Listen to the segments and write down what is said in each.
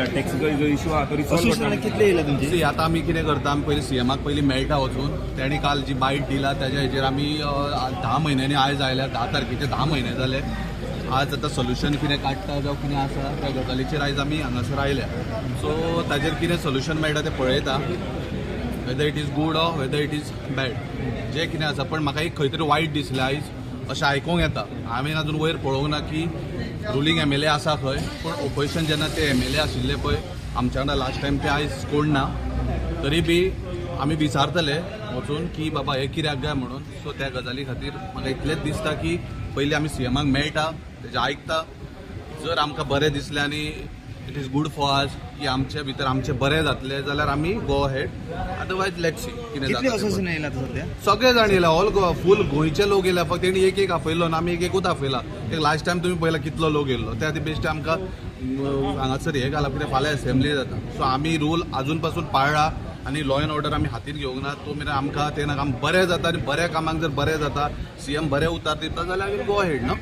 आपयला टॅक्सीचो जो इशू आहा तो रिसॉल्व करता. कितले येयला तुमचे? सी, आतां आमी कितें करता, आमी पयलीं सीएमाक पयलीं मेळटा वचून. तेणी काल जी बायट दिला तेज्या हेजेर आमी 10 म्हयन्यांनी आयज आयल्या. 10 तारखेचे 10 म्हयने जाले. आज आतां सोल्युशन कितें काडटा जावं कितें आसा त्या गजालीचेर आयज आमी हांगासर आयल्या. सो ताजेर कितें सोल्युशन मेळटा तें पळयता, whether it is good or whether it is bad, जें कितें आसा. पण म्हाका एक खंय तरी वायट दिसलें आयज, अशें आयकूंक येता, हांवें अजून वयर पळोवंक ना की रुलींग एमएलए आसा खंय, पूण ओपोजिशन जेन्ना ते एमएलए आशिल्ले पळय आमच्या वांगडा लास्ट टायम, ते आयज कोण ना. तरी बी आमी विचारतले वचून की बाबा हें कित्याक काय म्हणून. सो त्या गजाली खातीर म्हाका इतलेंच दिसता की पयलीं आमी सीएमाक मेळटा, तेजें आयकता. जर आमकां बरें दिसलें आनी it is good for us की आमचे भितर आमचें बरें जातलें जाल्यार आमी go ahead, otherwise let's see कितें कितले जाता तें. असोसिएशन येयला आतां सध्या? सगळे जाण येयला, ऑल गोवा, फूल गोंयचे लोक येयला. फक्त तेणी एक एक आपयलो ना, आमी एक एकूच आपयला. एक लास्ट टायम तुमी पळयला कितलो लोक येयल्लो. त्या खातीर बेश्टे आमकां हांगासर हें घालप कित्याक फाल्यां असेंब्ली जाता. सो आमी रूल आजून पासून पाळ्ळा आनी लॉ एंड ऑर्डर आमी हातीन घेवंक ना. तो मेरेन आमकां ते नाका. आमी बरें जाता आनी बऱ्या कामाक जर बरें जाता, सीएम बरें उतार दिता जाल्यार आमी गो अहेड न्हू.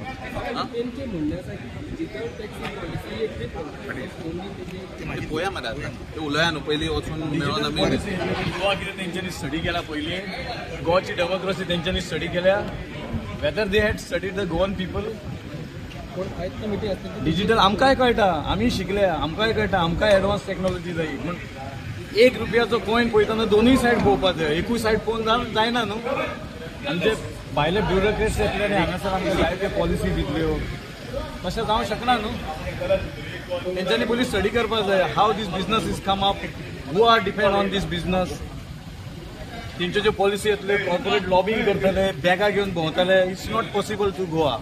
तेंचे म्हणणें आसा की डिजिटल टॅक्सी पॉलिसी एक ते पळोवया मरे, आतां ते उलोवया न्हू, पयलीं वचून मेळोन आमी. गोवा कितें तेंच्यांनी स्टडी केला पयलीं? गोवाची डेमोक्रेसी तेंच्यांनी स्टडी केल्या? Whether they had study the Goan people? पूण आयज मिटींग आसली. डिजिटल आमकांय कळटा, आमी शिकले, आमकांय कळटा, आमकांय एडवान्स टॅक्नॉलॉजी जाय. पूण 1 रुपयाचो कॉयन पळयतना दोनूय सायड पळोवपाक जाय, एकूय सायड पळोवन जायना न्हू. आनी ते भायले ब्युरोक्रेट्स येतले आनी हांगासर आमकां जाय त्यो पॉलिसी दितल्यो, तशें जावंक शकना न्हू. तेंच्यांनी पयलीं स्टडी करपाक जाय, how this business is come up, who are depend on this business. तेंच्यो ज्यो पॉलिसी येतल्यो, कॉर्पोरेट लॉबिंग करतले, बॅगां घेवन भोंवतले. It's not possible to Goa,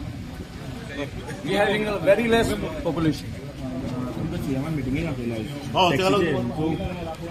we having a very less population. तुमकां सीएमान मिटिंगेक आपयला? हो, तेका लागून. टॅक्सीचे.